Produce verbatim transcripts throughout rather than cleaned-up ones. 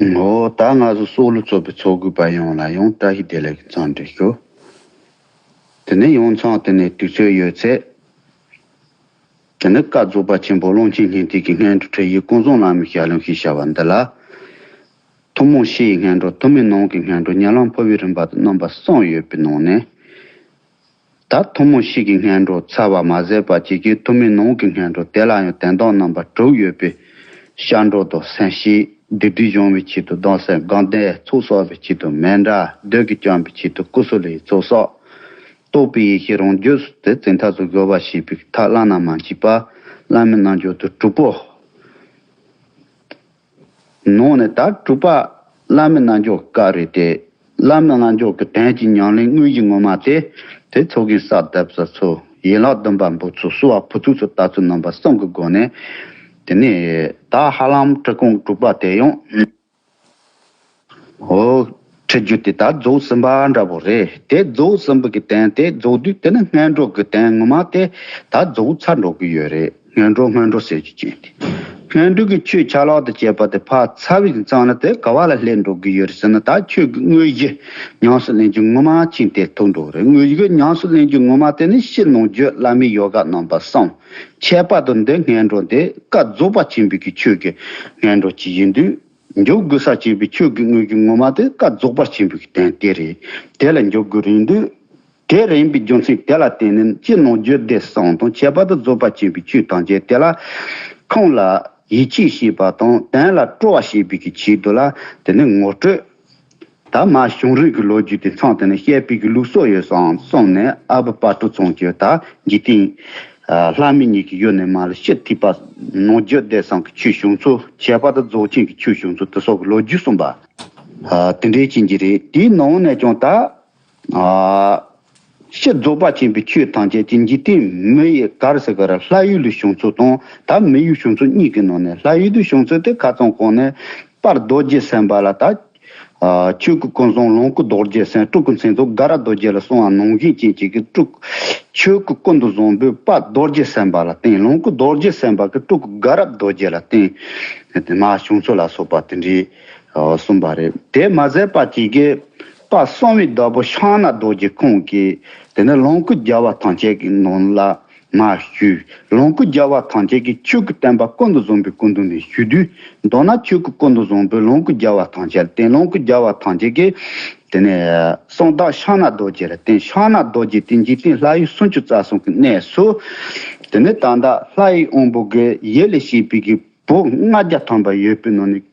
འོ་ད་ང་ཚོ་སྲོག་བླུ་ཚོགས་པའི་ཚོགས་དགོས་པ་ཡོངས་ལ་ཡང་བཀྲ་ཤིས་བདེ་ལེགས་ཀྱི་འཚམས་འདྲི་ཞུ། དེ་ནས་ཡང་མཚམས་དེ་ནས་དུས་ཚོད་ཡོད་ཚེ། དེ་ནས་བཀའ་རྫོགས་པ་ཆེན་པོ་ཀློང་ཆེན་སྙིང་ཐིག་གི་སྔོན་འགྲོ་ཁྲིད་ཡིག་ཀུན་བཟང་བླ་མའི་ཞལ་ལུང་ཞེས་བྱ་བ་འདི་ལ། ཐུན་མོང་སྤྱི་ཡི་སྔོན་འགྲོ། ཐུན་མིན་ནང་གི་སྔོན་འགྲོ། ཉམས་ལེན་འཕོ་བའི་རིམ་པ་དང་རྣམ་པ་གསུམ་ཡོད་པའི་ནང་ནས། ད་ཐུན་མོང་སྤྱི་གི་སྔོན་འགྲོ་ཚར་བ་མ་ཟད་པ་བཅས་ཀྱི་ཐུན་མིན་ནང་གི་སྔོན་འགྲོ་དེ་ལ་ཡང་དོན་དག་རྣམ་པ་དྲུག་ཡོད་པའི་སྐྱབས་འགྲོ་དང་སེམས་བསྐྱེད། སྡིག་སྒྲིབ་སྦྱོང་བའི་ཆེད་དུ་སྡོམ་སེམས་དགའ་ལྡན། ཚོགས་གསོག་པའི་ཆེད་དུ་མཎྜལ། བདུད་ཀྱིས་བསྐྱངས་པའི་ཆེད་དུ་ཀུ་སུ་ལུའི་ཚོགས་གསོག་རྟོགས་པའི་ཡེ་ཤེས་རང་རྒྱུད་དེ་ཚེ་མཐའ་དུ་རྒོལ་བ་བྱེད་པའི་ཐབས་བླ་ན་མ་མཆིས་པ་བླ་མའི་རྣལ་འབྱོར་དེ་དྲུག་པོ། ནང་ནས་ད་དྲུག་པ་བླ་མའི་རྣལ་འབྱོར་བཀའ་རེད་དེ། བླ་མའི་རྣལ་འབྱོར་གྱི་དོན་གྱི་ཉམས་ལེན་དངོས་གཞི་ངོ་མ་དེ། དེ་ཚོགས་རྒྱན་གསལ་བཏབ་ས་ཚོ། ཡན་ལག་བདུན་པ་འབུལ་ཚུལ། བསུ་བ་ཕུར་ཚུགས་སུ་ལྟ་ཚུལ་རྣམ་པ་གསུམ་གྱི་སྒོ་ནས། དེ་ནས་ད་ཧ་ལམ་ཁྲིད་ཁུངས་དྲུག་པ་དེ་ཡང་། འོ། ཁྲིད་རྒྱུ་དེ་ད་རྫོགས་ཟིན་པ་འདྲ་པོ་རེད། དེ་རྫོགས་ཟིན་པ་གི་དོན་དེ་རྫོགས་དུས་དེ་ནི་སྔོན་འགྲོ་གི་དོན་ངོ་མ་དེ་ད་རྫོགས་ཚར་འགྲོ་གི་ཡོད་རེད། སྔོན་འགྲོ་སྔོན་འགྲོ་ཟེར་རྒྱུ་ཅན་དེ། སྔོན་འགྲོ་གི་ཆོས་ཆ་ལག་དང་བཅས་པ་དེ་ཕར་ཚར་བའི་མཚམས་ལ་དེ་ག་བ་ལ་སླེབས་འགྲོ་གི་ཡོད་རེད་ཟེར་ན། ད་ཆོས་ཀྱི་དངོས་གཞི་ཉམས་སུ་ལེན་རྒྱུ་ངོ་མ་ཅན་དེ་ཐུག་འགྲོ་རེད། དངོས་གཞི་ཉམས་སུ་ལེན་རྒྱུ་ངོ་མ་དེ་ནི་སྤྱི་ནང་རྒྱུད་བླ་མའི་ཡོ་ག་རྣམ་པ་གསུམ། ཁྱད་པར་དུ་འདི་སྔོན་འགྲོ་འདི་བཀའ་རྫོགས་པ་ཆེན་པོའི་གི་ཆོས་ཀྱི་སྔོན་འགྲོ་ཅིག་ཡིན་དུས། འཇུག་དགོས་ས་ཆེན་པོའི་ཆོས་ཀྱི་དངོས་གཞི་ངོ་མ་དེ་བཀའ་རྫོགས་པ་ཆེན་པོའི་གི་དོན་དེ་རེད། དེ་ལ་འཇུག་དགོས་རིང་དུས། དེ་རིང་པའི་རྒྱུ་མཚན་དེ་ལ་བརྟེན་ནས་སྤྱི་ནང་རྒྱུད་སྡེ་གསུམ་དང་། ཁྱད་པར་དུ་རྫོགས་པ་ཆེན་པོའི་ཆོས་ཐམས་ཅད་དེ་ལ་ཁོང་ལ་ཡིད་ཆེས་བྱེད་པ་དང་། དོན་ལ་སྤྲོ་བ་བྱེད་པའི་གི་ཆེད་དུ་ལ་དེ་ནི་ངོ་སྤྲོད། ད་མ་བྱུང་རིམ་གྱི་ལོ་རྒྱུས་དེ་མཚམས་དེ་ནས་བཤད་པའི་གི་ལུགས་སྲོལ་ཡོད་བསམ་གསུངས་ནས། ཨ་བུ་དཔལ་སྤྲུལ་ཚང་གིས་ད་འཇིག་རྟེན་ལྷ་མི་གཉིས་ཀྱི་ཡུལ་ནས་མར་ལ་སྤྱི་ཐེག་པ་ནང་རྒྱུད་སྡེ་གསུམ་གྱི་ཆོས་བྱུང་ཚུལ། ཁྱད་པར་དུ་རྫོགས་ཆེན་གྱི་ཆོས་བྱུང་ཚུལ་དེ་སོགས་ཀྱི་ལོ་རྒྱུས་གསུངས་པ། ཨ། དེ་འདྲའི་ཅན་གྱི་རེད། དེའི་ནང་ནས་ཀྱང་ད། ཨ། སྤྱི་རྫོགས་པ་ཆེན་པོའི་ཆོས་ཐམས་ཅད་ཀྱི་འཇིག་རྟེན་མི་ཡི་ག་རེ་ཟེར་ག་རེ། ལྷ་ཡུལ་ལ་བྱུང་ཚུལ་དང་ད་མི་ཡུལ་བྱུང་ཚུལ་གཉིས་ཀྱི་ནང་ནས། ལྷ་ཡུལ་དུ་བྱུང་ཚུལ་དེ་ཁ་སང་གོང་ནས་དཔལ་རྡོ་རྗེ་སེམས་དཔའ་ལ་ད། ཨ། ཆོས་སྐུ་ཀུན་བཟང་ལོངས་སྐུ་རྡོ་རྗེ་སེམས། སྤྲུལ་སྐུ་མཚན་བཟང་དགའ་རབ་རྡོ་རྗེ་ལ་གསུངས་པ་ནང་བཞིན་ཅན་གྱི་གི་སྤྲུལ། ཆོས་སྐུ་ཀུན་ཏུ་བཟང་པོའི་དཔལ་རྡོ་རྗེ་སེམས་དཔའ་ལ་བརྟེན། ལོངས་སྐུ་རྡོ་རྗེ་སེམས་དཔའ་གི་སྤྲུལ་སྐུ་དགའ་རབ་རྡོ་རྗེ་ལ་བརྟེན། དེ་མ་བྱུང་ཚུལ་ལ་སོགས་པ་དེ་འདྲའི་གསུངས་པ་རེད། དེ་མ་ཟད་པ་ཅིག་གིས་དཔལ་གསང་བའི་བདག་པོ་ཕྱག་ན་རྡོ་རྗེ་ཁོང་གིས་དེ་ནས་ལོངས་སྐུ་རྒྱལ་བ་ཐམས་ཅད་ཀྱི་ནང་ལ་མར་ཞུགས། ལོངས་སྐུ་རྒྱལ་བ་ཐམས་ཅད་ཀྱིས་ཆོས་སྐུ་བསྟན་པ་ཀུན་ཏུ་བཟང་པོའི་སྐུ་མདུན་ནས་ཞུགས་དུས། མདོར་ན་ཆོས་སྐུ་ཀུན་ཏུ་བཟང་པོས་ལོངས་སྐུ་རྒྱལ་བ་ཐམས་ཅད་ལ་བརྟེན། ལོངས་སྐུ་རྒྱལ་བ་ཐམས་ཅད་ཀྱིས་དེ་ནས་གསང་བདག་ཕྱག་ན་རྡོ་རྗེ་ལ་བརྟེན། ཕྱག་ན་རྡོ་རྗེ་དེ་འཇིག་རྟེན་ལྷ་ཡུལ་སུམ་ཅུ་རྩ་གསུམ་གྱི་གནས་སུ། དེ་ནས་ད་ལྟ་ལྷ་ཡི་དབང་པོ་གི་ཡུལ་ལས་སྐྱེས་པའི་གི་བུ་ལྔ་བརྒྱ་ཐམ་པ་ཡོད་པའི་ནང་ནས་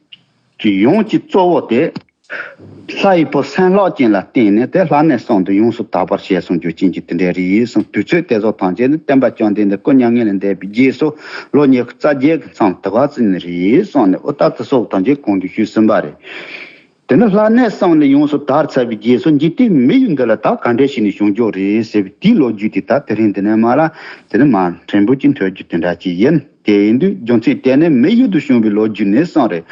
ཀྱི་ཡོངས་ཀྱི་གཙོ་བོ་དེ། ལྷ་ཡི་བུ་སེམས་ལྷག་ཅན་ལ་བརྟེན་ནས་དེ་ལྷ་གནས་གསུམ་དུ་ཡོངས་སུ་དག་པར་བྱས་གསུངས་རྒྱུ་ཅན་གྱི་དེ་འདྲ་རེད་གསུངས། དུས་ཚོད་དེ་ཚོ་ཐམས་ཅད་ནི་སྟོན་པ་བཅོམ་ལྡན་འདས་སྐུ་མྱ་ངན་ལས་འདས་པའི་རྗེས་སུ་ལོ་ཉི་ཤུ་རྩ་བརྒྱད་ཀྱི་མཚམས་དེ་ག་ཙམ་ནས་རེད་གསུངས་ནས། འོ་ད་དེ་སོགས་ཐམས་ཅད་གོང་དུ་ཞུས་ཟིན་པ་རེད། དེ་ནས་ལྷ་གནས་གསུམ་ནས་ཡོངས་སུ་དག་ཚར་བའི་རྗེས་སུ་འཇིག་རྟེན་མི་ཡུལ་འདི་ལ་ད་ག་འདྲ་ཞིག་ནས་བྱུང་རྒྱུ་རེད་ཟེར་བའི་དེའི་ལོ་རྒྱུས་དེ་ད་དེ་རིང་འདི་ནས་མར་ལ་དེ་ནས་མར་ཕྲན་བུ་ཅིག་ཐོས་རྒྱུ་དེ་འདྲ་ཅིག་ཡིན། དེ་ཡིན་དུས་རྒྱུ་མཚན་དེ་ནི་མི་ཡུལ་དུ་བྱུང་བའི་ལོ་རྒྱུས་ནས་གསུངས་རེད།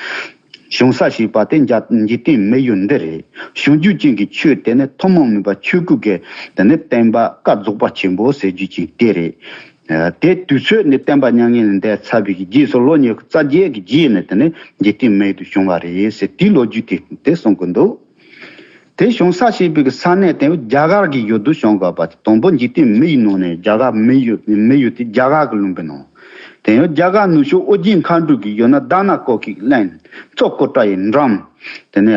བྱུང་ས་ཞེས་པ་དེ་འཇ་འཇིག་རྟེན་མི་ཡུལ་འདི་རེད། བྱུང་རྒྱུ་ཅན་གྱི་ཆོས་དེ་ནི་ཐུན་མོང་མིན་པ་ཆོས་སྐུ་གི་དེ་ནི་བསྟན་པ་བཀའ་རྫོགས་པ་ཆེན་པོ་ཟེར་རྒྱུ་ཅན་དེ་རེད། དེ་དུས་ཚོད་ནི་བསྟན་པ་མྱ་ངན་ལས་འདས་ཚར་བའི་གི་རྗེས་སུ་ལོ་ཉི་ཤུ་རྩ་བརྒྱད་ཀྱི་རྗེས་ནས་དེ་ནི་འཇིག་རྟེན་མི་ཡུལ་དུ་བྱུང་བ་རེད་ཟེར་དེའི་ལོ་རྒྱུས་དེ་དེ་གསུང་གི་འདུག་དེ་བྱུང་ས་ཞེས་པའི་གི་ས་གནས་དེ་རྒྱ་གར་གྱི་ཡུལ་དུ་བྱུང་དགོས་པ་དེ། དང་པོ་འཇིག་རྟེན་མི་ཡི་ནང་ནས་རྒྱ་གར་མི་ཡུལ་མི་ཡུལ་དེ་རྒྱ་གར་གྱི་ལུང་པའི་ནང་། དེ་ཡང་རྒྱ་གར་ནུབ་ཕྱོགས་ཨོ་རྒྱན་མཁའ་འགྲོ་གི་ཡུལ་ན་དྷ་ན་ཀོ་ཁའི་གླིང་མཚོ་ཀོ་ཏྲ་ཡི་འགྲམ། དེ་ནས་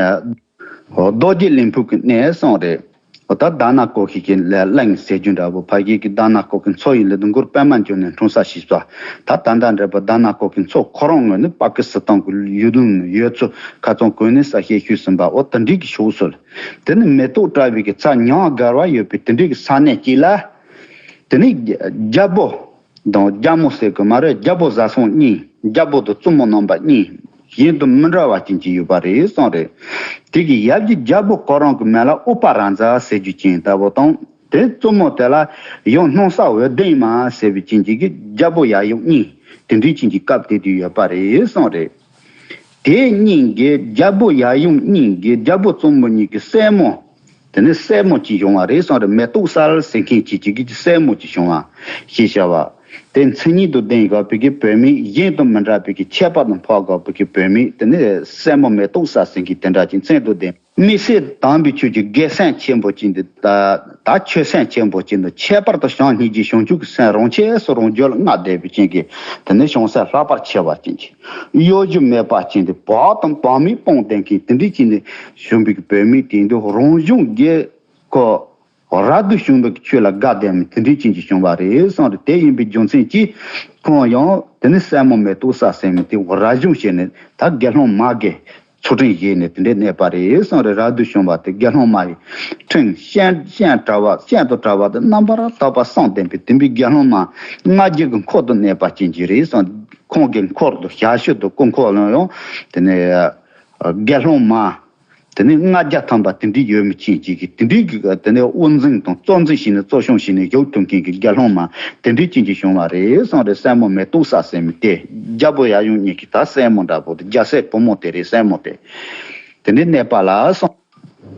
རྡོ་རྗེ་གླིང་ཕུག་གི་གནས་གསུངས་རེད། འོ་ད་དྷ་ན་ཀོ་ཁའི་གི་གླིང་ཟེར་རྒྱུ་འདྲ་པོ། ཕ་གི་གི་དྷ་ན་ཀོ་ཁའི་མཚོ་ཡི་ལ་དུ་མགུར་པད་མ་འབྱུང་གནས་འཁྲུངས་ས་ཞེས་པ། ད་ད་ལྟ་འདྲ་པོ་དྷ་ན་ཀོ་ཁའི་མཚོ་ཁོ་རང་ངོས་ནི་པ་ཀི་སི་ཐན་གྱི་ཡུལ་ལུང་ཡོད་ཚུལ་ཁ་ཚང་གོང་ནས་གསལ་བཤད་ཞུས་ཟིན་པ། འོ་དེ་འདྲའི་གི་ཕྱོགས་སུ་ལ། དེ་ནི་མེ་ཏོག་བཀྲ་བའི་གི་ཚལ་ཉང་བརྒལ་བ་ཡོད་པའི་དེ་འདྲའི་གི་ས་གནས་ཅིག་ལ། དེ་ནི་རྒྱལ་པོ་དང་རྒྱལ་མོ་ཟེར་གི་མ་རེད། རྒྱལ་པོ་བཟའ་ཚང་གཉིས། རྒྱལ་པོ་དང་བཙུན་མོ་རྣམ་པ་གཉིས། གཞན་དང་མི་འདྲ་བ་ཅན་ཅིག་ཡོད་པ་རེད་གསུངས་རེད། དེ་གི་ཡབ་ཀྱི་རྒྱལ་པོ་ཁོ་རང་གི་མིང་ལ་ཨུ་པ་ར་ཛ་ཟེར་རྒྱུ་ཅན་ལྟ་བུ་དང་། དེ་བཙུན་མོ་དེ་ལ་ཡང་སྣང་ས་འོད་ལྡན་མ་ཟེར་བའི་ཅན་ཅིག་གི་རྒྱལ་པོ་ཡབ་ཡུམ་གཉིས། དེ་འདྲའི་ཅན་གྱི་སྐབས་དེ་དུས་ཡོད་པ་རེད་གསུངས་རེད། དེ་གཉིས་ཀྱི་རྒྱལ་པོ་ཡབ་ཡུམ་གཉིས་ཀྱི་རྒྱལ་པོ་བཙུན་མོ་གཉིས་ཀྱི་སྲས་མོ། དེ་ནས་སྲས་མོ་གཅིག་བྱུང་བ་རེད་གསུངས་རེད། མེ་ཏོག་གསལ་ཟེར་མཁན་གཅིག་གཅིག་གི་སྲས་མོ་གཅིག་བྱུང་བ་ཞེས་བྱ་བ། དེ་མཚན་ཉིད་དུ་ལྡན་དགོས་པའི་གི་བུད་མེད། གཞན་དང་མི་འདྲ་བའི་གི་ཁྱད་པར་དུ་འཕགས་དགོས་པའི་གི་བུད་མེད། དེ་ནི་སྲས་མོ་མེ་ཏོག་གསར་ཟེར་མཁན་དེ་འདྲ་ཅིག་མཚན་དུ་ལྡན། མི་ཟད་དམ་པའི་ཆོས་ཀྱི་དགེ་སེམས་ཆེན་པོ་ཅན་དེ། ད་ད་ཆོས་སེམས་ཆེན་པོ་ཅན་དེ། ཁྱད་པར་དུ་བྱམས་སྙིང་རྗེ་བྱང་ཆུབ་ཀྱི་སེམས་རང་ཆས་སུ་རང་རྒྱུད་ལ་མངའ་བསྡད་པའི་ཅན་གྱི། དེ་ནི་བྱང་སེམས་ལྷག་པར་ཆེ་བ་ཅན་གྱི། གཡོ་སྒྱུ་མེད་པ་ཅན་དེ། བག་དང་བག་མེད་སྤངས་བསྡད་མཁན་དེ་འདྲའི་ཅན་དེ་བྱུང་བའི་གི་བུད་མེད་དེ་འདི་རང་གཞུང་གི་ཁོ། རབ་ཏུ་བྱུང་བའི་ཆོས་ལ་དགའ་ལྡན་མི་དེ་འདྲའི་ཅན་གྱི་བྱུང་བ་རེད་གསུངས་རེད། དེ་ཡིན་པའི་རྒྱུ་མཚན་གྱིས་ཁོང་ཡང་དེ་ནི་སྲས་མོ་མེ་ཏོག་གསར་ཟེར་མི་དེ་རབ་བྱུང་བྱས་ནས། ད་དགེ་སློང་མ་གི་ཚུལ་ཁྲིམས་བཞེས་ནས་དེ་འདྲའི་གནས་པ་རེད་གསུངས་རེད། རབ་ཏུ་བྱུང་བ་དེ་དགེ་སློང་མ་ཡི་ཁྲིམས་སྤྱན་སྤྱན་དྲ་བ་སྤྱན་དུ་དྲ་བ་དེ་རྣམ་པར་དག་པ་བསམ་ལྡན་པའི་དེ་འདྲའི་དགེ་སློང་མ་ལྔ་བརྒྱ་གི་འཁོར་དུ་གནས་པ་ཅན་གྱི་རེད་གསུངས། ཁོང་གི་འཁོར་དུ་ཞལ་ཤུལ་དུ་སྐུ་འཁོར་ལ་ཡང་དེ་ནས་དགེ་སློང་མ། དེ་ནས་ལྔ་བརྒྱ་ཐམ་པ་དེ་འདྲའི་ཡོད་མི་ཅན་གཅིག་གིས་དེ་འདྲའི་གི་དེ་ནས་དབུ་འཛིན་དང་གཙོ་འཛིན་བྱས་ནས་གཙོ་སྐྱོང་བྱས་ནས་བཞུགས་ཐུབ་མཁན་གྱི་དགེ་སློང་མ་དེ་འདྲའི་ཅན་གྱིས་བྱུང་བ་རེད་གསུངས་རེད། སྲས་མོ་མེ་ཏོག་གསར་ཟེར་མི་དེ་རྒྱལ་པོ་ཡབ་ཡུམ་གཉིས་ཀྱི་ད་སྲས་མོ་འདྲ་པོ་དེ། རྒྱལ་སྲས་བུ་མོ་དེ་རེད། སྲས་མོ་དེ་དེ་འདྲའི་གནས་པ་ལ་སོང་།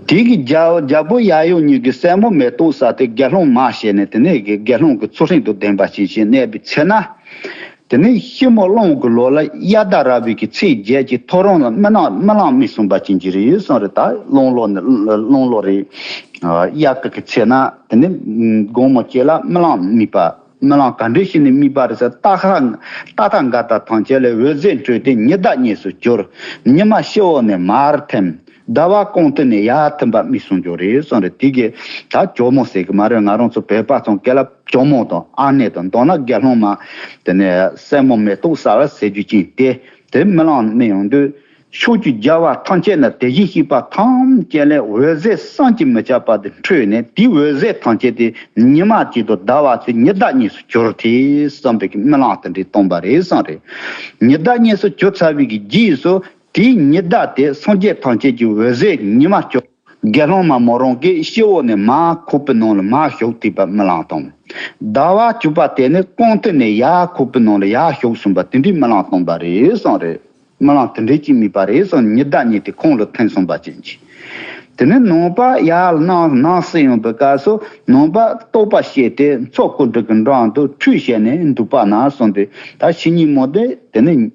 དེ་གི་རྒྱལ་རྒྱལ་པོ་ཡབ་ཡུམ་གཉིས་ཀྱི་སྲས་མོ་མེ་ཏོག་གསར་དེ་དགེ་སློང་མ་བྱས་ནས། དེ་ནས་གི་དགེ་སློང་གི་ཚུལ་ཁྲིམས་དང་ལྡན་པ་ཞིག་བྱས་གནས་པའི་ཚེ་ན། དེ་ནས་ཤི་མོ་གླང་གི་ལོ་ལ་དབྱར་ཟླ་ར་བའི་གི་ཚེས་བརྒྱད་ཀྱི་ཐོ་རངས་ལ་རྨི་ལམ་རྨི་ལམ་རྨིས་སོང་བ་ཅན་གྱི་རེད་གསུངས་རེད། ད་གླང་ལོ་ནི་གླང་ལོ་རེད། དབྱར་ཁ་གི་ཚེ་ན་དེ་ནས་དགོང་མོ་ཅིག་ལ་རྨི་ལམ་རྨིས་པ། རྨི་ལམ་ག་འདྲ་ཞིག་ནས་རྨིས་པ་རེད་ཟེར། རྟ་ཁ་རྟ་ཐང་འགའ་དང་ཐམས་ཅད་ལ་འོད་ཟེར་འཕྲོས་ཏེ་ཉི་ཟླ་གཉིས་སུ་གྱུར། ཉི་མ་ཕྱི་འོག་ནས་མར་ཐོན། ཟླ་བ་སྐོང་ཐུབ་ནས་ཡར་ཐོན་པ་རྨིས་སོང་རྒྱུ་རེད་གསུངས་རེད། དེ་གི་ད་ཇོ་མོ་ཟེར་གི་མ་རེད། ང་རང་ཚོ་བོད་པ་ཚོ་སྐད་ལ་ཇོ་མོ་དང་ཨ་ནེ་དང་། མདོར་ན་དགེ་སློང་མ། དེ་ནས་སྲས་མོ་མེ་ཏོག་གསར་ཟེར་རྒྱུ་ཅན་དེ། དེ་རྨི་ལམ་རྨིས་ཡོང་དུས། ཕྱོགས་བཅུའི་རྒྱལ་བ་ཐམས་ཅད་ན། དེ་བཞིན་གཤེགས་པ་ཐམས་ཅད་ལ་འོད་ཟེར་བསམ་གྱིས་མི་ཁྱབ་པ་དེ་འཕྲོས་ནས། དེའི་འོད་ཟེར་ཐམས་ཅད་དེ་ཉི་མ་གཅིག་ཏུ་ཟླ་བ་ཚེས་ཉི་ཟླ་གཉིས་སུ་གྱུར་ཏེ་བསམ་པའི་གི་རྨི་ལམ་དེ་འདྲའི་སྟོན་པ་རེད་གསུངས་རེད། ཉི་ཟླ་གཉིས་སུ་གྱུར་ཚར་བའི་གི་རྗེས་སུ། དེའི་ཉི་ཟླ་དེ་སངས་རྒྱས་ཐམས་ཅད་ཀྱི་འོད་ཟེར་ཉི་མ་གྱུར། དགེ་སློང་མ་མོ་རང་གིས་ཕྱི་འོག་ནས་མར་ཁོག་པའི་ནང་ལ་མར་ཞུགས་ཐུབ་པ་རྨི་ལམ་དང་། ཟླ་བ་བཅུ་པ་དེ་ནི་སྐོང་ཐུབ་ནས་ཡར་ཁོག་པའི་ནང་ལ་ཡར་ཞུགས་སོང་བ་དེ་འདྲའི་རྨི་ལམ་སྟོན་པ་རེད་གསུངས་རེད། རྨི་ལམ་དེ་འདྲའི་ཅིག་རྨིས་པ་རེད་གསུངས། ཉི་ཟླ་གཉིས་དེ་ཁོང་ལ་ཐོན་སོང་བ་ཅན་གྱི། དེ་ནས་ནངས་པ་ཡར་ལངས་ནང་གསེས་ཡོང་བའི་སྐབས་སུ། ནངས་པ་རྟོགས་པ་སྐྱེས་ཏེ་མཚོ་ཀུ་ཊི་གི་འགྲམ་དུ་ཁྲུས་བྱས་ནས་འདུག་པ་ན་གསུངས་ཏེ། ད་ཕྱི་ཉིན་མོ་དེ་དེ་ནི་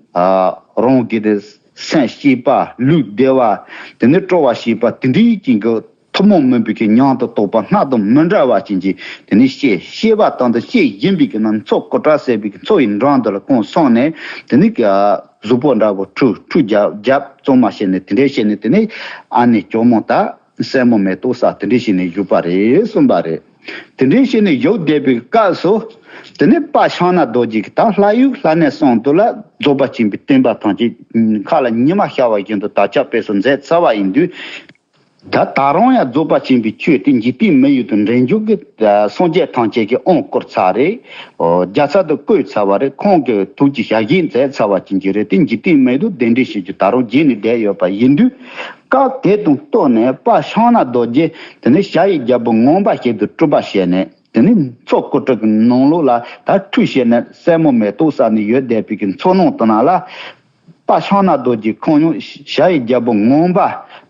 རང་གི་དེ། སེམས་སྐྱིད་པ། ལུས་བདེ་བ། དེ་ནས་སྤྲོ་བ་སྐྱིད་པ་དེ་འདྲའི་ཅན་གྱི་ཐུན་མོང་མིན་པའི་གི་ཉམས་སུ་རྟོགས་པ་སྔར་དང་མི་འདྲ་བ་ཅན་གྱི་དེ་ནས་སྐྱེས། སྐྱེས་པ་དང་དུ་སྐྱེས་བཞིན་པའི་གི་ནང་མཚོ་ཀུ་ཊ་ཟེར་བའི་གི་མཚོ་ཡི་འགྲམ་དུ་ལ་ཁོང་སོང་ནས། དེ་ནས་གཟུགས་པོ་འདྲ་པོ་ཁྲུས་ཁྲུས་རྒྱབ་རྒྱབ་གཙང་མ་བྱས་ནས། དེ་འདྲས་བྱས་ནས། དེ་ནས་ཨ་ནེ་ཇོ་མོ་དང་སྲས་མོ་མེ་ཏོག་གསར་དེ་འདྲས་བྱས་ནས་བཞུགས་པ་རེད་གསུངས་པ་རེད། དེ་འདྲའི་ཞིག་ནས་བཞུགས་བསྡད་པའི་སྐབས་སུ། དེ་ནས་དཔལ་ཕྱག་ན་རྡོ་རྗེ་གིས་ད་ལྷ་ཡུལ་ལྷ་གནས་གསུམ་དུ་ལ་རྫོགས་པ་ཆེན་པོའི་བསྟན་པ་ཐམས་ཅད་མཁའ་ལ་ཉི་མ་ཤར་བ་བཞིན་དུ་དར་ཁྱབ་སྤེལ་གསུམ་མཛད་ཚར་བ་ཡིན་དུས། ད་ད་རུང་ཡང་རྫོགས་པ་ཆེན་པོའི་ཆོས་དེ་འཇིག་རྟེན་མི་ཡུལ་དུ་འདྲེན་རྒྱུ་གི་སངས་རྒྱས་ཐམས་ཅད་ཀྱིས་དབང་བསྐུར་ཚར་རེད། རྒྱལ་ཚབ་ཏུ་བསྐོས་ཚར་བ་རེད། ཁོང་གིས་ཐུགས་ཀྱི་ཞལ་བཞེས་མཛད་ཚར་བ་ཅན་གྱི་རེད། དེ་འཇིག་རྟེན་མི་ཡུལ་དུ་གདན་འདྲེན་བྱེད་རྒྱུ་ད་རུང་བརྗེད་ནས་བསྡད་ཡོད་པ་ཡིན་དུས། སྐབས་དེ་དང་བསྟུན་ནས་དཔལ་ཕྱག་ན་རྡོ་རྗེ་དེ་ནས་ཞྭ་ཡི་རྒྱལ་པོ་ངང་པ་ཞིག་ཏུ་སྤྲུལ་པ་བྱས་ནས། དེ་ནས་མཚོ་ཀུ་ཊི་གི་ནང་ལོགས་ལ་ད་ཁྲུས་བྱས་ནས་སྲས་མོ་མེ་ཏོག་གསར་ནས་ཡོད་བསྡད་པའི་གི་མཚོ་ནང་དུ་ན་ལ། དཔལ་ཕྱག་ན་རྡོ་རྗེ་ཁོང་ཡང་ཞྭ་ཡི་རྒྱལ་པོ་ངང་པ།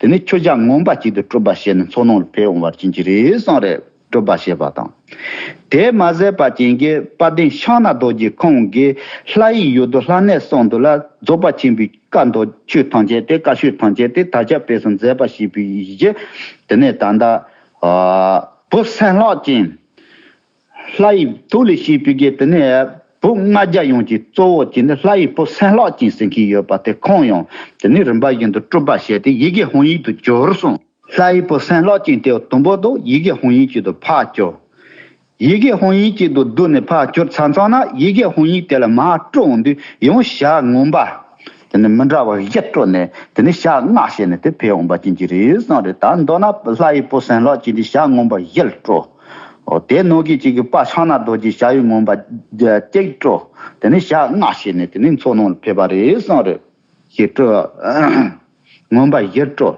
དེ་ནས་ཁྱོད་ཞྭ་ངང་པ་ཞིག་ཏུ་སྤྲུལ་པ་བྱས་ནས་མཚོ་ནང་ལ་ཕེབས་འོང་བ་ཅན་གྱི་རེད་གསུངས་རེད། སྤྲུལ་པ་བྱས་པ་དང་། དེ་མ་ཟད་པ་ཅན་གྱི་དཔལ་ལྡན་ཕྱག་ན་རྡོ་རྗེ་ཁོང་གིས་ལྷ་ཡི་ཡུལ་དུ་ལྷ་གནས་གསུམ་དུ་ལ་རྫོགས་པ་ཆེན་པོའི་བཀའ་མདོ་ཆོས་ཐམས་ཅད་དེ། བཀའ་ཆོས་ཐམས་ཅད་དེ་དར་ཁྱབ་སྤེལ་གསུམ་མཛད་པ་ཞེས་པའི་ཡི་གེ། དེ་ནས་ད་ལྟ་བུ་སྲིན་ལག་ཅན། ལྷ་ཡི་དུག་ལས་སྐྱེས་པའི་གི་དེ་ནས་བུ་ལྔ་བརྒྱ་ཡོངས་ཀྱི་གཙོ་བོ་ཅན་དེ་ལྷ་ཡི་བུ་སྲིན་ལག་ཅན་ཟེར་མཁན་ཡོད་པ་དེ། ཁོང་ཡང་དེ་ནས་རིམ་པ་བཞིན་དུ་སྤྲུལ་པ་བྱས་ཏེ་ཡི་གེ་ཧཱུྃ་ཡིག་ཏུ་གྱུར་སོང་། ལྷ་ཡི་བུ་སྲིན་ལག་ཅན་དེ་དུམ་བུ་དུ་ཡི་གེ་ཧཱུྃ་ཡིག་ཅིག་ཏུ་ཕར་གྱུར། ཡི་གེ་ཧཱུྃ་ཡིག་ཅིག་ཏུ་བསྡུས་ནས་ཕར་གྱུར་ཚར་ཚར་ན། ཡི་གེ་ཧཱུྃ་ཡིག་དེ་ལ་མར་སྤྲོ་འོང་དུས་ཡང་ཞྭ་ངང་པ་དེ་ནི་མི་འདྲ་བ་བཞི་སྤྲོ་ནས། དེ་ནི་ཞྭ་ལྔ་བྱས་ནས་དེ་ཕེབས་འོང་བ་ཅན་གྱི་རེད་གསུངས་རེད། ད་མདོར་ན་ལྷ་ཡི་བུ་སྲིན་ལག་ཅན་དེ་ཞྭ་ངང་པ་བཞི་ལ་སྤྲོ། འོ་དེ་ནང་གི་གཅིག་གི་དཔལ་ཕྱག་ན་རྡོ་རྗེ་ཞྭ་ཡི་ངང་པ་གཅིག་སྤྲོ། དེ་ནི་ཞྭ་ལྔ་བྱས་ནས་དེ་ནི་མཚོ་ནང་ལ་ཕེབས་པ་རེད་གསུངས་རེད། ཞེས་སྤྲོ། ངང་པ་བཞིར་སྤྲོ།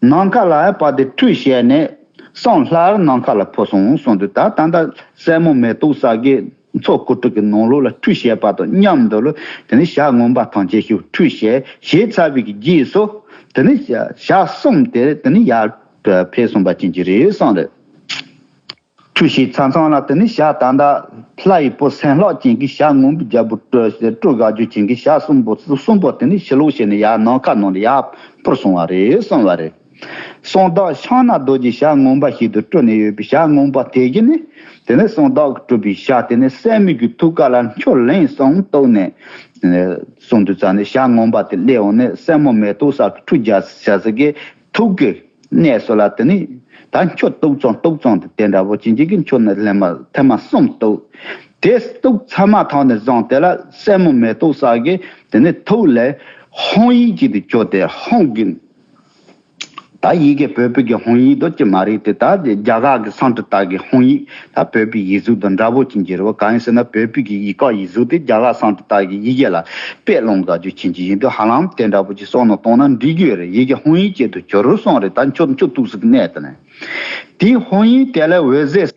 ནམ་མཁའ་ལ་ཕར་དེ་ཁྲུས་བྱས་ནས་བསམ་ལྷར་ནམ་མཁའ་ལ་འཕུར་སོང་གསུངས་དུས། ད་ད་ལྟ་སྲས་མོ་མེ་ཏོག་གསར་གྱི་མཚོ་ཀུ་ཊི་གི་ནང་ལོགས་ལ་ཁྲུས་བྱས་པ་དང་མཉམ་དུ་ལ། དེ་ནས་ཞྭ་ངང་པ་ཐམས་ཅད་ཞུགས་ཁྲུས་བྱས་བྱས་ཚར་བའི་གི་རྗེས་སུ། དེ་ནས་ཞྭ་གསུམ་དེ་དེ་ནས་ཡར་ཕེབས་སོང་བ་ཅན་གྱི་རེད་གསུངས་རེད། ཁྲུས་བྱས་ཚར་ཚང་ལ་དེ་ནས་ཞག་ད་ལྟ་ལྷ་ཡི་བུ་སེམས་ལྷག་ཅན་གྱིས་ཞག་ངོ་མ་བརྒྱད་པོ་སྤྲུལ་སྤྲུལ་དགའ་རྒྱུ་ཅན་གྱིས་ཞག་གསུམ་པོ་གསུམ་པོ་དེ་ནས་ཕྱི་ལོགས་བྱས་ནས་ཡར་ནམ་མཁའ་ནང་ལ་ཡར་འཕུར་སོང་བ་རེད་གསུངས་པ་རེད། གསང་བདག་ཕྱག་ན་རྡོ་རྗེ་ཞག་ངོ་མ་ཞིག་ཏུ་སྤྲུལ་ནས་ཡོད་པའི་ཞག་ངོ་མ་དེ་བཞིན་ནི་དེ་ནས་གསང་བདག་གིས་སྤྲུལ་པའི་ཞག་དེ་ནས་སྲས་མོ་གི་ཐུགས་ཀ་ལ་འཁྱུད་ལེན་གསུམ་གཏུགས་ནས་གསུངས་དུས་ཙང་ནས་ཞག་ངོ་མ་དེ་སླེབས་འོང་ནས་སྲས་མོ་མེ་ཏོག་གསར་གྱི་ཁྲུས་བརྒྱབ་བྱས་ཟེར་གི་ཐུགས་ཀྱི་གནས་སུ་ལ་དེ་ནི་ད་འཁྱུད་གཏུགས་ཙང་གཏུགས་ཙང་དེ་དེ་འདྲ་བོ་ཅན་གཅིག་གིས་འཁྱུད་ནས་ལྷན་མ་ཐེངས་མ་གསུམ་གཏུགས། དེ་གཏུགས་ཚར་མ་ཐག་ནས་བཟུང་དེ་ལ་སྲས་མོ་མེ་ཏོག་གསར་གྱི་དེ་ནི་ཐུགས་ལ་ཧཱུྃ་ཡིག་ཅིག་ཏུ་གྱུར་ཏེ་ཧཱུྃ་གི། ད་ཡི་གེ་བོད་པའི་གི་ཧཱུྃ་ཡིག་དོ་ཅི་མ་རེད་དེ། ད་རྒྱ་གར་གི་སཾ་སྐྲྀ་ཏ་གི་ཧཱུྃ་ཡིག་ད་བོད་པའི་ཡིག་གཟུགས་དང་འདྲ་བོ་ཅན་གྱི་རེད་བ། གང་ཡིན་ཟེར་ན་བོད་པའི་གི་ཡིག་རྐང་ཡིག་གཟུགས་དེ་རྒྱ་གར་སཾ་སྐྲྀ་ཏ་གི་ཡི་གེ་ལ་དཔེ་ལོངས་དགའ་རྒྱུ་ཅན་གྱི་ཡིན་དུས་ཧ་ལམ་དེ་འདྲ་བོ་ཅིག་བསམ་བློ་བཏང་ན་འགྲིག་གི་ཡོད་རེད། ཡི་གེ་ཧཱུྃ་ཡིག་ཅིག་ཏུ་གྱུར་རོ་གསུངས་རེད། ད་འཁྱུད་འཁྱུད་གཏུགས་ཟིག་གནས་དེ་ནས་དེའི་ཧཱུྃ་ཡིག་དེ་ལ་འོད་ཟེར།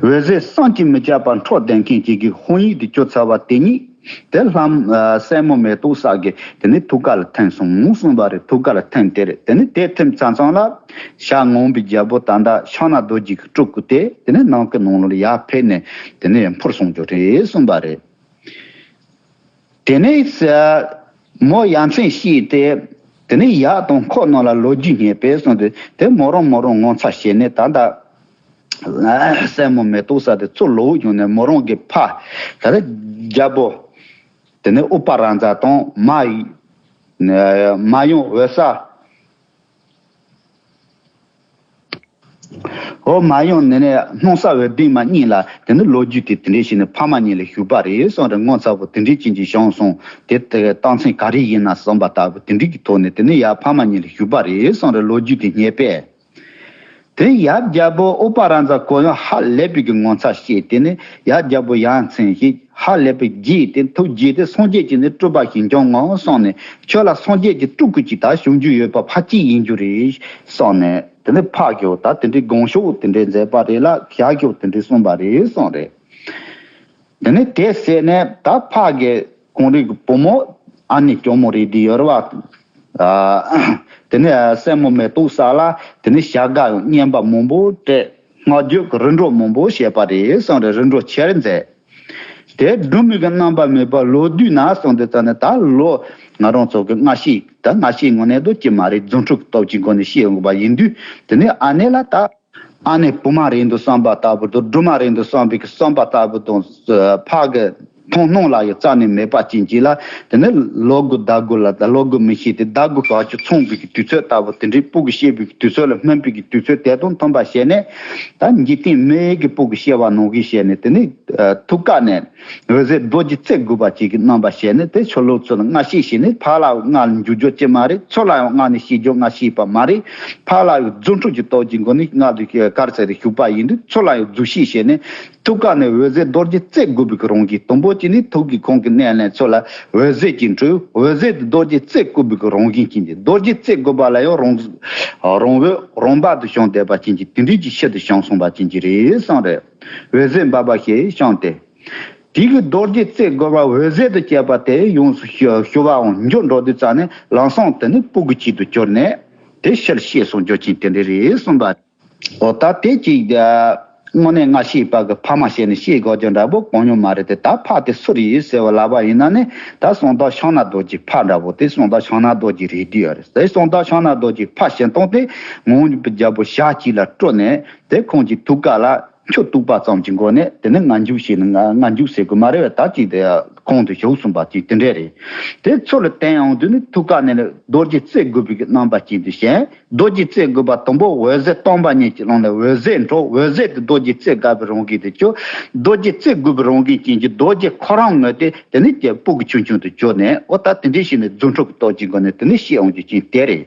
འོད་ཟེར་བསམ་གྱིས་མི་ཁྱབ་པ་འཕྲོ་ལྡང་མཁན་གཅིག་གི་ཧཱུྃ་ཡིག་དེ་གྱུར་ཚར་བ་དེ་ཉིད་དེ་ལྷ་མ་སྲས་མོ་མེ་ཏོག་གསར་གྱི་དེ་ནས་ཐུགས་ཀ་ལ་ཐིམ་སོང་གསུངས་པ་རེད། ཐུགས་ཀ་ལ་ཐིམ་དེ་རེད། དེ་ནས་དེ་ཐིམ་ཚར་ཚང་ལ་ཞག་ངོ་མའི་རྒྱལ་པོ་ད་ལྟ་ཕྱག་ན་རྡོ་རྗེ་གིས་སྤྲུལ་སྐུ་དེ་དེ་ནས་ནམ་མཁའི་ནང་ལོགས་ལ་ཡར་འཕུར་ནས་དེ་ནས་འཕུར་སོང་རྒྱུ་རེད་གསུངས་པ་རེད། དེ་ནས་མོ་ཡ་མཚན་སྐྱེས་ཏེ་དེ་ནས་ཡར་དང་འཁོར་རྣམས་ལ་ལོ་རྒྱུས་སྙད་པས་གསུངས་ཏེ་དེ་མོ་རང་མོ་རང་ངོ་མཚར་བྱས་ནས་ད་ལྟ་སྲས་མོ་མེ་ཏོག་གསར་དེ་ཚུར་ལོག་ཡོང་ནས་མོ་རང་གི་ཕ་ད་ལྟ་རྒྱལ་པོ་དེ་ནས་ཨུ་པ་རཱ་ཛ་དང་མ་ཡི་མ་ཡུམ་འོད་གསལ། འོ་མ་ཡུམ་ནི་ནས་སྣང་ས་འོད་ལྡན་མ་གཉིས་ལ་དེ་ནི་ལོ་རྒྱུས་དེ་དེ་འདྲས་བྱས་ནས་ཕ་མ་གཉིས་ལ་ཞུས་པ་རེད་གསུངས་རེད། ངོ་མཚར་པོ་དེ་འདྲས་ཅན་གྱི་བྱུང་སོང་། དེ་ལྟ་རྟགས་མཚན་ག་རེ་ཡིན་ན་བསམ་པ་ལྟ་བུ་དེ་འདྲས་ཀྱི་ཐོག་ནས་དེ་ནི་ཡར་ཕ་མ་གཉིས་ལ་ཞུས་པ་རེད་གསུངས་རེད། ལོ་རྒྱུས་དེ་སྙད་པས། དེ་ཡབ་རྒྱལ་པོ་ཨུ་པ་རཱ་ཛ་ཁོ་ཡང་ཧ་ལས་པའི་གི་ངོ་མཚར་སྐྱེས། དེ་ནས་ཡབ་རྒྱལ་པོ་ཡ་མཚན་ཞིག་ཧ་ལས་པའི་རྒྱས་ཏེ་ཐུགས་དགྱེས་ཏེ་སངས་རྒྱས་ཀྱིས་ནི་སྤྲུལ་པ་ཞིག་འབྱུང་ངོ་གསུངས་ནས་ཁྱོད་ལ་སངས་རྒྱས་ཀྱི་སྤྲུལ་སྐུ་ཅིག་ད་བྱུང་རྒྱུ་ཡོད་པ་ཕལ་ཆེར་ཡིན་རྒྱུ་རེད་གསུངས་ནས་དེ་ནས་ཕ་གིས་ད་དེ་འདྲའི་དགོངས་ཞུ་དེ་འདྲའི་མཛད་པ་རེད་ལ་ཞག་གིས་དེ་འདྲའི་གསུངས་པ་རེད་གསུངས་རེད། དེ་ནས་དེ་ཟེར་ནས་ད་ཕ་གི་གངས་རི་གི་བུ་མོ་ཨ་ནེ་སྐྱོ་མོ་རེད་དེ་ཡོད་རེད་བ། ཨ། དེ་ནས་སྲས་མོ་མེ་ཏོག་གསར་ལ་དེ་ནས་བྱ་དགའ་ཡང་རྔན་པ་མང་པོ་སྤྲད། བསྔགས་བརྗོད་ཀྱི་རིམ་གྲོ་མང་པོ་བྱས་པ་རེད་གསུངས་རེད། རིམ་གྲོ་ཆེར་མཛད། དེ་སྒྲོལ་མའི་གི་རྣམ་པ་མེད་པ་ལོ་དུས་ན་གསུངས་ཏེ་ཙ་ནས་ད་ལོ་ང་རང་ཚོ་གི་སྔ་ཕྱི་ད་སྔ་ཕྱིའི་ངོས་ནས་དུ་ཅི་མ་རེད། རྫུ་འཕྲུལ་གྱི་སྟོབས་ཀྱི་སྒོ་ནས་བཤད་ཡོང་གི་པ་ཡིན་དུས་དེ་ནས་ཨ་ནེ་ལ་ད། ཨ་ནེ་བུ་མ་རེད་འདུག་བསམ་པ་ལྟ་བུ་དང་སྒྲོལ་མ་རེད་འདུག་བསམ་པའི་བསམ་པ་ལྟ་བུ་དང་ཕ་གི་མཐོང་སྣང་ལ་ཡང་རྩ་ནས་མེད་པ་ཅན་གཅིག་ལ་དེ་ནས་ལོ་དགུ་ཟླ་དགུ་ལ་ད་ལོ་དགུ་མི་ཤེས་ཏེ་ཟླ་དགུ་བར་གྱི་ཚོང་པའི་གི་དུས་ཚོད་ལྟ་བུ་དེ་འདྲའི་སྤུ་གུ་སྐྱེས་པའི་གི་དུས་ཚོད་ལ་སྨིན་པའི་གི་དུས་ཚོད་དེ་དང་མཐུན་པ་བྱས་ནས་ད་འཇིག་རྟེན་མི་གི་སྤུ་གུ་སྐྱེ་བ་ནང་བཞིན་བྱས་ནས་དེ་ནས་ཐུགས་ཀ་ནས། འོད་ཟེར་རྡོ་རྗེ་རྩེ་དགུ་པ་ཅིག་གི་རྣམ་པ་བྱས་ནས་དེ་ཕྱི་ལོགས་ཚུར་ལ་སྔ་ཕྱི་བྱས་ནས་ཕར་ལ་སྔར་འཇུག་རྒྱུ་ཅི་མ་རེད། ཚུར་ལ་ཡང་སྔར་ནས་བྱེད་རྒྱུ་སྔ་ཕྱི་པ་མ་རེད། ཕར་ལ་ཡང་རྫུ་འཕྲུལ་གྱི་སྟོབས་ཀྱི་སྒོ་ནས་སྔར་དུ་གར་ཚད་དུ་ཞུགས་པ་ཡིན་དུས་ཚུར་ལ་ཡང་རྫུ་ཤེས་བྱས་ནས་ཐུགས་ཀ་ནས་འོད་ཟེར་རྡོ་རྗེ་རྩེ་དགུ་པའི་གི་རང་བཞིན་དང་པོ་ཅིག་ནི་ཐུགས་ཀྱི་ཁོང་གི་གནས་ལ་ཚུར་ལ་འོད་ཟེར་གྱི་འཕྲོས་འོད་ཟེར་དེ་རྡོ་རྗེ་རྩེ་དགུ་པའི་གི་རང་བཞིན་ཅན་གྱི་རྡོ་རྗེ་རྩེ་དགུ་པ་ལ་ཡང་རང་རང་འོད་རང་འབར་དུ་བྱུང་བསྡད་པ་ཅན་གྱི་དེ་འདྲའི་གི་ཆེད་དུ་བྱུང་སོང་པ་ཅན་གྱི་རེད་གསུངས་རེད། འོད་ཟེར་འབར་བ་ཞེས་བྱུང་སྟེ། དེ་གི་རྡོ་རྗེ་རྩེ་དགུ་པ་འོད་ཟེར་དུ་བཅས་པ་དེ་ཡོངས་སུ་ཞུ་ཞུ་བའང་འགྱུར་འགྲོ་དུས་ཙ་ནས་ལམ་སང་དེ་ནི་སྤུ་གུ་གཅིག་ཏུ་གྱུར་ནས་དེ་ཕྱིར་སྐྱེས་སོང་རྒྱུ་ཅན་དེ་འདྲ་རེད་གསུངས་པ། འོ་ད་དེ་གཅིག་དངོས་གནས་སྔ་ཕྱི་བར་གྱི་ཕ་མ་བྱས་ནས་སྐྱེས་དགོས་རྒྱུ་འདྲ་པོ་གང་ཡང་མ་རེད་དེ། ད་ཕ་དེ་སུ་རེད་ཟེར་བ་ལབ་པ་ཡིན་ན་ནི་ད་གསང་བདག་ཕྱག་ན་རྡོ་རྗེ་ཕ་འདྲ་པོ་དེ་གསང་བདག་ཕྱག་ན་རྡོ་རྗེ་རེད་དུས་ཡོད་རེད་དེ། གསང་བདག་ཕྱག་ན་རྡོ་རྗེ་ཕ་བྱིན་གཏོང་དེ་ངང་རྒྱལ་པོ་ཞག་གཅིག་ལ་སྤྲུལ་ནས་དེ་ཁོང་གི་ཐུགས་ཀ་ལ། ཁྱོད་གཏུགས་པ་ཙམ་གྱི་སྒོ་ནས་དེ་ནི་སྔ་འཇུག་བྱས་ནས་སྔ་སྔ་འཇུག་ཟེར་དགོས་མ་རེད་བས། ད་ཅིག་དེ་ཁོང་དུ་ཞུགས་སོང་པ་ཅིག་དེ་འདྲས་རེད། དེ་ཚུར་ལ་བསྟན་ཡོང་དུས་ནི་ཐུགས་ཀ་ནས་ནི་རྡོ་རྗེ་རྩེ་དགུ་པའི་གི་རྣམ་པ་ཅན་དུ་བྱས། རྡོ་རྗེ་རྩེ་དགུ་པ་དང་པོ་འོད་ཟེར་སྟོང་པ་ཉིད་ཀྱི་ཀློང་ནས་འོད་ཟེར་འཕྲོ། འོད་ཟེར་དེ་རྡོ་རྗེ་རྩེ་དགུ་པའི་རང་བཞིན་དུ་གྱུར། རྡོ་རྗེ་རྩེ་དགུ་པའི་རང་བཞིན་ཅན་གྱི་རྡོ་རྗེ་ཁོ་རང་ངོས་དེ་དེ་ནི་ཀྱི་སྤུ་གུ་ཆུང་ཆུང་དུ་གྱུར་ནས་འོ་ད་དེ་འདྲས་བྱས་ནས་རྫུ་འཕྲུལ་གྱི་སྟོབས་ཀྱི་སྒོ་ནས་དེ་ནི་སྐྱེས་ཡོང་རྒྱུ་ཅན་དེ་རེད།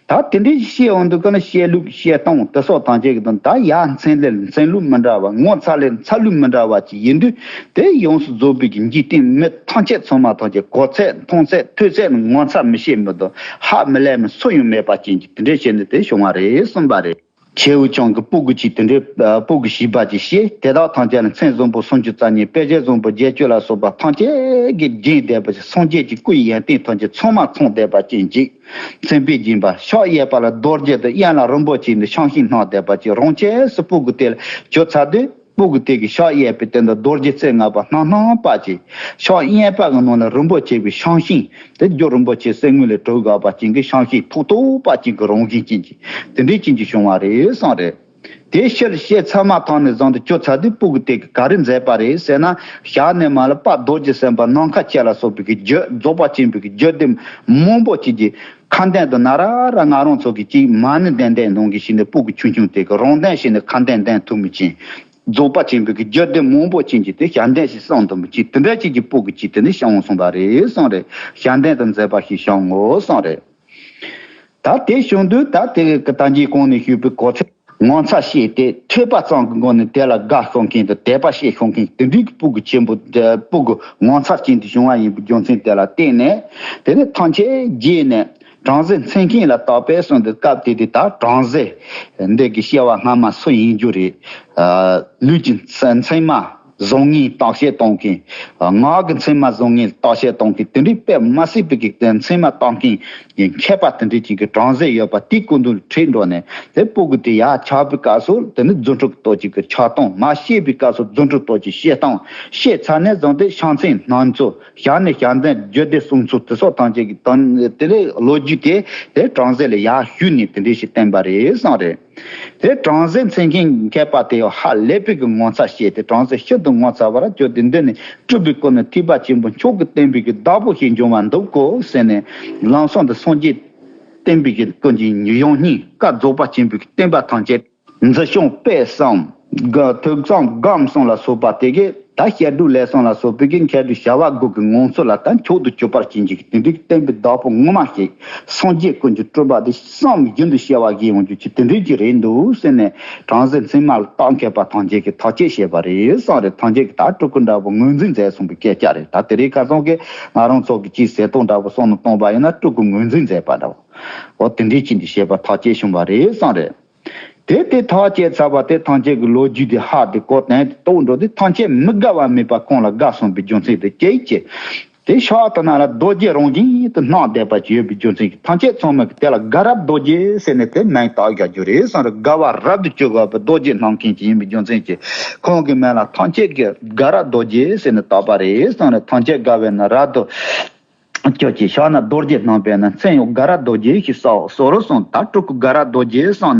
ད་དེ་འདྲའི་བཤད་འོང་དུས་ཀ་ན་བཤད་ལུགས་བཤད་སྟངས་དེ་སོགས་དང་བཅས་ཀྱི་དོན་ད་ཡ་མཚན་ལས་མཚན་ལུགས་མི་འདྲ་བ། ངོ་མཚར་ལས་མཚར་ལུགས་མི་འདྲ་བ་ཅིག་ཡིན་དུས་དེ་ཡོངས་སུ་རྫོགས་པའི་གི་འཇིག་རྟེན་མི་ཐམས་ཅད་ཚང་མ་ཐམས་ཅད་གོ་ཚད་མཐོང་ཚད་ཐོས་ཚད་ངོ་མཚར་མི་ཤེས་མི་དང་ཧ་མི་ལས་མི་སུ་ཡང་མེད་པ་ཅན་གྱི་དེ་འདྲའི་བཤད་ནི་དེ་བྱུང་བ་རེད་གསུངས་པ་རེད། ཆེ་བོ་ཅན་གྱི་སྤུ་གུ་གཅིག་དེ་འདྲའི་སྤུ་གུ་བྱིས་པ་ཅིག་བྱས། དེ་དག་ཐམས་ཅད་ལ་མཚན་བཟང་པོ་སུམ་ཅུ་རྩ་གཉིས། དཔེ་བྱད་བཟང་པོ་བརྒྱད་ཅུ་ལ་སོགས་པ་ཐམས་ཅད་ཀྱིས་བརྒྱན་བསྡད་པ་ཅིག་སངས་རྒྱས་ཀྱི་སྐུ་ཡི་ཡོན་ཏན་ཐམས་ཅད་ཚང་མ་ཚང་བསྡད་པ་ཅན་ཅིག་མཚན་དཔེ་བརྒྱན་པ། ཕྱག་གཡས་པ་ལ་རྡོ་རྗེ་དང་། གཡོན་ལ་རིན་པོ་ཆེ་དང་ཤིང་ཤིང་བསྣམས་བསྡད་པ་ཅིག་རང་ཆས་སུ་སྤུ་གུ་དེ་ལ་བྱོན་ཚར་དུས། སྤུ་གུ་དེ་གི་ཕྱག་གཡས་པའི་སྟེང་དུ་རྡོ་རྗེ་རྩེ་ལྔ་པ་བསྣམས་བསྣམས་པ་ཅིག་ཕྱག་གཡོན་པ་གི་ནང་ལ་རིན་པོ་ཆེ་བའི་ཤིང་ཤིང་། དེ་རྒྱུ་རིན་པོ་ཆེ་གསེར་དངུལ་ལས་གྲུབ་དགོས་པ་ཅན་གྱི་ཤིང་ཤིང་ཐོགས་ཐོགས་པ་ཅན་གྱི་རང་བཞིན་ཅན་གྱི་དེ་འདྲའི་ཅན་གྱི་བྱུང་བ་རེད་གསུངས་རེད། དེ་ཕྱིར་བཤད་ཚར་མ་ཐག་ནས་བཟུང་སྟེ་བྱོན་ཚར་དུས་སྤུ་གུ་དེ་གིས་ག་རེ་མཛད་པ་རེད་ཟེར་ན། ཞལ་ནས་མར་ལ་དཔལ་རྡོ་རྗེ་སེམས་དཔའ་ནམ་མཁའ་ཁྱབ་ལ་སོགས་པའི་གི་རྒྱུད་རྫོགས་པ་ཆེན་པོའི་གི་རྒྱུད་སྡེ་མང་པོ་ཅིག་གི་ཁ་འདོན་དུ་ན་ར་ར་ང་རང་ཚོ་གི་ཅིག་མ་ཎི་འདོན་འདོན་གནང་གི་ཞིག་ནས། སྤུ་གུ་ཆུང་ཆུང་དེ་གིས་རང་འདོན་བྱས་ནས་ཁ་འདོན་འདོན་ཐུབ་མི་ཅན། རྫོགས་པ་ཆེན་པོའི་གི་རྒྱུད་སྡེ་མང་པོ་ཅན་གྱི་དེ་ཞལ་འདོན་ཞིག་གསུང་ཐུབ་མི་ཅན། དེ་འདྲ་ཅིག་གི་སྤུ་གུ་ཅིག་དེ་ནི་བྱུང་སོང་བ་རེད་གསུངས་རེད། ཞལ་འདོན་དུ་མཛད་པ་ཞིག་བྱུང་ངོ་གསུངས་རེད། ད་དེ་བྱུང་དུས་ད་དེ་གི་ད་གིན་གོང་ནས་ཞུས་པའི་གོ་ཚད་ངོ་མཚར་བཤད་དེ། ཐོས་པ་ཙམ་གྱི་སྒོ་ནས་དེ་ལ་དགའ་ཤོར་མཁན་དང་དད་པ་སྐྱེ་ཤོར་མཁན་དེ་འདྲའི་གི་སྤུ་གུ་ཆེན་པོ། སྤུ་གུ་ངོ་མཚར་ཅན་དུ་བྱུང་བ་ཡིན་པའི་རྒྱུ་མཚན་དེ་ལ་བརྟེན་ནས། དེ་ནས་ཐམས་ཅད་རྗེས་ནས་བྲམ་ཟེ་མཚན་མཁན་ལ་བརྟག་པས་གསུངས་ཏེ། སྐབས་དེ་དུས་ད་བྲམ་ཟེ་འདི་གི་སྐྱེ་བ་སྔ་མ་སུ་ཡིན་རྒྱུ་རེད། ལུས་ཀྱི་མཚན་མཚན་མ་བཟང་ངན་བརྟག་དཔྱད་གཏོང་མཁན། ངག་གི་མཚན་མ་བཟང་ངན་བརྟག་དཔྱད་གཏོང་མཁན། དེ་འདྲའི་དཔེ་མ་སྲིད་པའི་གི་མཚན་མ་བརྟག་མཁན་གྱི་མཁས་པ་དེ་འདྲའི་ཅིག་གི་བྲམ་ཟེ་ཡོད་པ་དེའི་སྐུ་མདུན་ལ་ཁྲིད་འགྲོ་ནས། དེ་སྤུ་གུ་དེ་ཡར་འཕྱར་བའི་སྐབས་སུ་དེ་ནི་རྫུ་འཕྲུལ་གྱི་སྟོབས་ཀྱིས་འཕྱར་སྟངས། མར་བཤེད་པའི་སྐབས་སུ་རྫུ་འཕྲུལ་གྱི་སྟོབས་ཀྱིས་བཤེད་སྟངས། བཤེད་ཚར་ནས་བཟུང་སྟེ་ཕྱག་མཚན་སྣ་ཚོགས། ཞལ་ནས་ཞལ་འདོན་རྒྱུད་སྡེ་སུམ་ཅུ་དེ་སོགས་ཐམས་ཅད་ཀྱི་དོན་དེ་ལས་ལོ་རྒྱུས་དེ་དེ་བྲམ་ཟེ་ལ་ཡར་ཞུས་ནས་དེ་འདྲའི་ཞིག་བསྟན་པ་རེད་གསུངས་རེད། དེ་བྲམ་ཟེ་མཚན་མཁན་མཁས་པ་དེ་ཡང་ཧ་ལས་པའི་གི་ངོ་མཚར་བཤད་དེ། བྲམ་ཟེ་ཤིན་ཏུ་ངོ་མཚར་བར་གྱུར་ཏེ། འདི་ནི་སྤྲུལ་པའི་སྐུ་ནི་ཐེག་པ་ཆེན་པོ་མཆོག་གི་བསྟན་པའི་གི་བདག་པོ་ཞིག་འབྱུང་བར་འདུག་གོ་ཟེར་ནས། ལམ་སང་དུ་སངས་རྒྱས་བསྟན་པའི་གི་ཀུན་གྱི་ཡང་སྙིང་བཀའ་རྫོགས་པ་ཆེན་པོའི་གི་བསྟན་པ་ཐམས་ཅད་འཛིན་སྐྱོང་སྤེལ་གསུམ། ཐོས་བསམ་སྒོམ་གསུམ་ལ་སོགས་པ་དེ་གི་ད་བཤད་སྒྲུབ་ལས་གསུམ་ལ་སོགས་པའི་གི་མཁས་གྲུབ་བྱ་བ་དགུ་གི་ངང་ཚུལ་ལ་ད་མཆོག་ཏུ་གྱུར་པར་བྱིན་གྱིས་དེ་འདྲའི་བསྟན་པའི་བདག་པོ་ངོ་མ་ཞིག་སངས་རྒྱས་ཀུན་གྱི་སྤྲུལ་པ་དེ་བསམ་བཞིན་དུ་སྐྱེ་བ་བཞེས་ཡོང་རྒྱུ་ཅིག་དེ་འདྲའི་ཅིག་རེད་འདུག་ཟེར་ནས། བྲམ་ཟེ་མཚན་མ་ལ་བརྟག་མཁས་པ་ཐམས་ཅད་ཀྱིས་ཐག་གཅོད་བྱས་པ་རེད་གསུངས་རེད། ཐམས་ཅད་ཀྱིས་ད་སྤྲུལ་སྐུ་འདྲ་པོ་ངོས་འཛིན་མཛད་སོང་བའི་སྐད་ཆ་རེད། ད་དེ་རིང་ཁ་སང་གི་ང་རང་ཚོ་གི་ཅིག་ཟེར་སྟངས་འདྲ་པོ་བསམ་བློ་བཏང་བ་ཡིན་ན། སྤྲུལ་སྐུ་ངོས་འཛིན་མཛད་པ་འདྲ་པོ། འོ་དེ་འདྲའི་ཅིག་འདི་བྱས་པ་ཐག་གཅོད་བྱུང་བ་རེད་གསུངས་རེད། དེ་དེ་ཐག་བཅད་ཚར་བ་དེ་ཐམས་ཅད་ཀྱི་ལོ་རྒྱུས་དེ་ཧ་དེ་གོ་དོན་དེ་རྟོགས་འགྲོ་དུས། ཐམས་ཅད་མི་དགའ་བ་མེད་པར་ཁོང་ལ་དགའ་སོང་བའི་རྒྱུ་མཚན་དེ་ཅི་ཡིན་ཅེ། དེ་ཕྱག་དེ་ནང་ལ་རྡོ་རྗེ་རང་བཞིན་དུ་སྣང་བསྡད་པ་ཅིག་ཡོད་པའི་རྒྱུ་མཚན་གྱིས། ཐམས་ཅད་ཚང་མ་གིས་དེ་ལ་དགའ་རབ་རྡོ་རྗེ་ཟེར་ནས་དེ་མིང་བཏགས་བཞག་རྒྱུ་རེད་གསུངས་རེད། དགའ་བ་རབ་ཏུ་གྱུར་དགོས་པའི་རྡོ་རྗེ་སྣམ་མཁན་ཅིག་ཡིན་པའི་རྒྱུ་མཚན་གྱིས། ཁོང་གི་མིང་ལ་ཐམས་ཅད་ཀྱིས་དགའ་རབ་རྡོ་རྗེ་ཟེར་ནས་བཏགས་པ་རེད་གསུངས་རེད། ཐམས་ཅད་དགའ་བས་ན་རབ་ཏུ་གྱུར་ཅིག་ཕྱག་ན་རྡོ་རྗེ་བསྣམས་པས་ན། མཚན་ཡང་དགའ་རབ་རྡོ་རྗེ་ཞེས་བསགས་སོ་གསུངས། ད་སྤྲུལ་སྐུ་དགའ་རབ་རྡོ་རྗེ་གསུངས།